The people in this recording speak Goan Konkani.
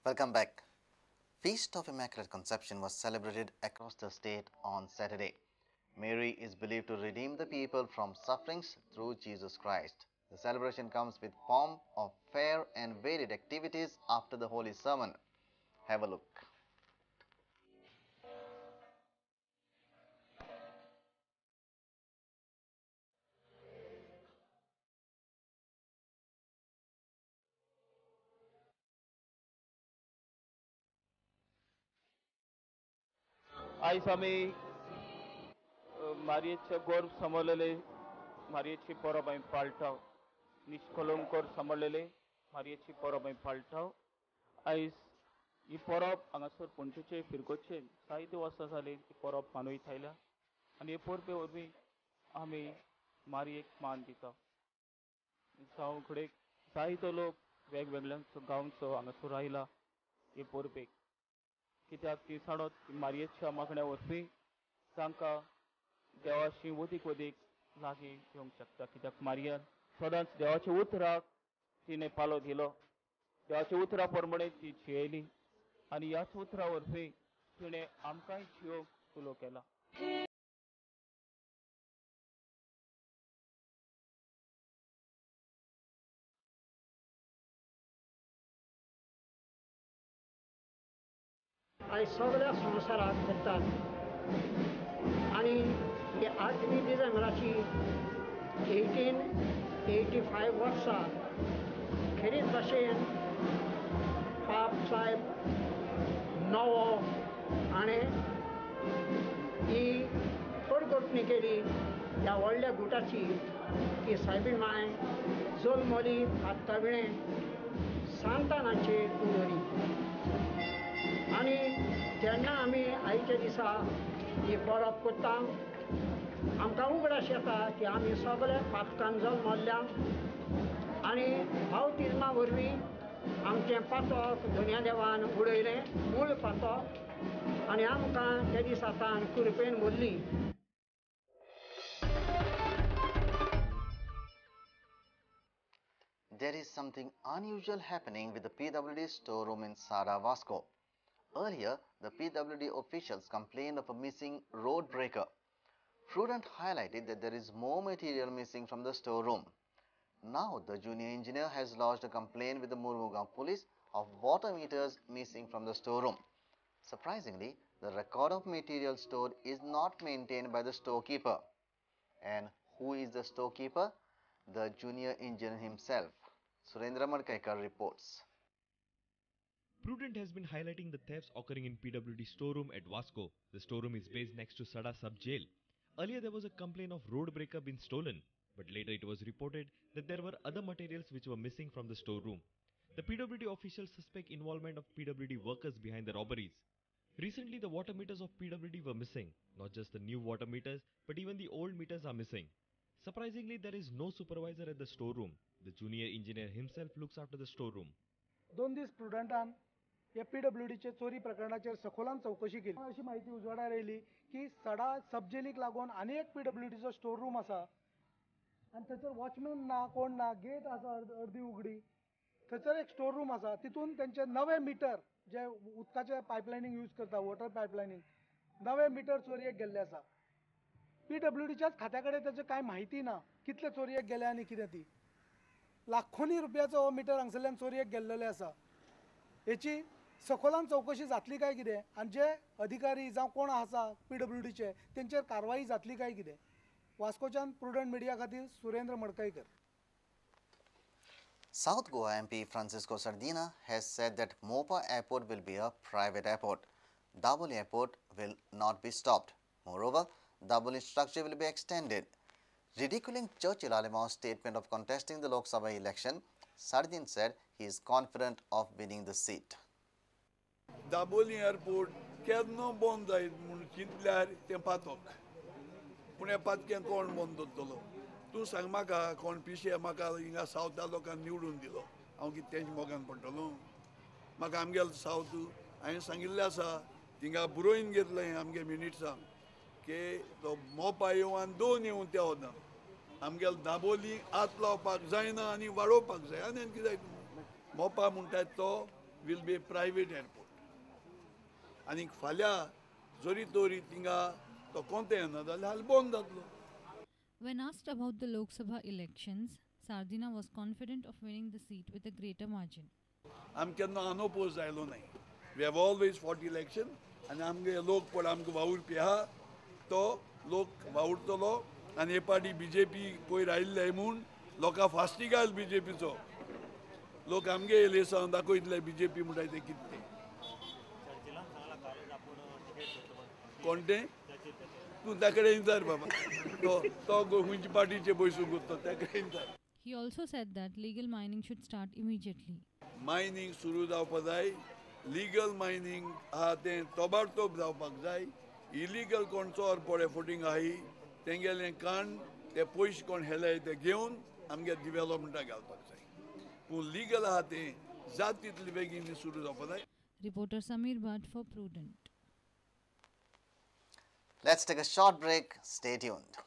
Welcome back. Feast of Immaculate Conception was celebrated across the state on Saturday. Mary is believed to redeem the people from sufferings through Jesus Christ. The celebration comes with pomp of fair and varied activities after the Holy Sermon. Have a look. आयज आमी मारयेचे गर्भ सांबाळलेले मारयेची परब आमी पाळटा, निष्कलंकर सांबाळलेले मारयेची परब आमी पाळटा. आयज ही परब हांगासर पणजेचे फिरगोचे जायते वर्सां जाली ही परब मनयत आयल्या आनी हे परबे वरवीं आमी मारयेक मान दिता. जावं घडये जायतो लोक वेगवेगळ्यांचो गांवचो हांगासर आयला हे परबेक, कित्याक ती साडत मारयेच्या मागण्या वरवीं तांकां देवाशी वदीक वदीक लागीं येवंक शकता. कित्याक मारयान सदांच देवाच्या उतराक तिणें पालो दिलो, देवाच्या उतरा प्रमाणे ती जियेली आनी ह्याच उतरा वरवीं तिणें आमकांय जियोवंक उलो केला. आयज सगळ्या संवसाराक करतात आनी ही 8 डिसेंबराची 1885 वर्सा खेरीत भाशेन पाप साहेब नवो हाणें ही पोटगोटणी केली ह्या व्हडल्या गुटाची की सायबीण माय जल्मली आत्ताविणें सांतानाचेर उदरी. आनी जेन्ना आमी आयच्या दिसा ही परब करता आमकां उगडास येता की आमी सगळे पातकान जल्मल्ल्या आनी बावतिज्मा वरवीं आमचें पातक धनया देवान उडयलें, मूळ पातक, आनी आमकां त्या दिसा तान कृपेन भरली. There is something unusual happening with the PWD storeroom in Sada Vasco. Earlier, the PWD officials complained of a missing road breaker. Prudent highlighted that there is more material missing from the storeroom. Now, the junior engineer has lodged a complaint with the Murmugao police of water meters missing from the storeroom. Surprisingly, the record of material stored is not maintained by the storekeeper. And who is the storekeeper? The junior engineer himself. Surendra Madkaikar reports. Prudent has been highlighting the thefts occurring in PWD storeroom at Vasco. The storeroom is based next to Sada sub-jail. Earlier there was a complaint of road breaker being stolen, but later it was reported that there were other materials which were missing from the storeroom. The PWD officials suspect involvement of PWD workers behind the robberies. Recently the water meters of PWD were missing. Not just the new water meters, but even the old meters are missing. Surprisingly, there is no supervisor at the storeroom. The junior engineer himself looks after the storeroom. दोन दीस प्रुडंटान ह्या पीडब्ल्यूडीचे चोरी प्रकरणाचेर सखोलान चवकशी केली. अशी माहिती उजवाडार आयली की सडा सबजेलीक लागून आनी एक पीडब्ल्यूडीचो स्टोर रूम आसा आनी थंयसर वॉचमॅन ना, कोण ना, गेट आसा अर्दी उगडी, थंयसर एक स्टोर रूम आसा. तितून तेंचे नवे मिटर जे उदकाचे पायपलायनींग यूज करता, वॉटर पायपलायनींग, नवे मिटर चोरयेक गेल्ले आसा. पीडब्ल्यूडीच्याच खात्या कडेन ताची कांय म्हायती ना कितले चोरयेक गेले आनी कितें ती. लाखोंनी रुपयाचो हो मिटर हांगसरल्यान चोरयेक गेल्लेले आसा. हेची सखोलान चवकशी जातली काय कितें आनी जे अधिकारी जावं कोण आसा पीडब्ल्यूडीचे तेंचेर कारवाई जातली काय कितें. वास्कोच्यान प्रुडंट मिडिया खातीर Surendra Madkaikar. South Goa MP Francisco Sardinha has said that Mopa Airport will be a private airport. Dabolim Airport will not be stopped. Moreover, Dabolim structure will be extended. Ridiculing Churchill Alemao's statement of contesting the Lok Sabha election, Sardin said he is confident of winning the seat. Dabolim Airport केन्ना बंद जायत म्हूण चिंतल्यार तें पातक. पूण हें पातकें कोण बंद दवरतलो? तूं सांग म्हाका, कोण पिशे म्हाका हिंगा सावथा लोकांक निवडून दिलो, हांव कितें तेंच्या मोगान पडटलो? म्हाका आमगेलो सावथ हांवें सांगिल्लें आसा, थिंगा बरोवन घेतलें आमगे मिनिट्सांक की तो मोपा येवन आनी दोन येवन त्या वता आमगेलो दाबोली आत लावपाक जायना आनी वाडोवपाक जाय. आनी कितें जाय? मोपा म्हणटात तो will be a private airport. आनीक फाल्यां जरी तरी थिंगा तो कोणते येना जाल्यार हाल बंद जातलो. When asked about the Lok Sabha elections, Sardinha was confident of winning the seat with a greater margin. आम केन्ना अनओपोज जायलो न्हय. We have always fought election आनी आमगे लोक पळय आमकां वावुरपी आहा तो लोक वावुरतलो. आनी हे पाटी बीजेपी पयर आयिल्ले म्हूण लोकां फास्टीक आयल बीजेपीचो. लोक आमगे येयले सावन दाखयतले बीजेपी म्हणटा तें कितें तें. कोण तें तूं त्या कडेन विचार बाबा, तो तो खंयचे पार्टीचे पयशे करता त्या कडेन विचार. He also said that legal mining should start immediately. Mining सुरू जावपाक जाय, लिगल मायनींग आहा तें तोबाडतोब जावपाक जाय. इलिगल कोण चोर पळय फुटींग आही तेंगेलें काण ते पयशे कोण हेले ते घेवन आमगे डिवेलॉपमेंटाक घालपाक जाय. पूण लिगल आहा तें जात तितले बेगीन सुरू जावपाक जाय. Reporter Sameer Bhatt for Prudent. Let's take a short break. Stay tuned.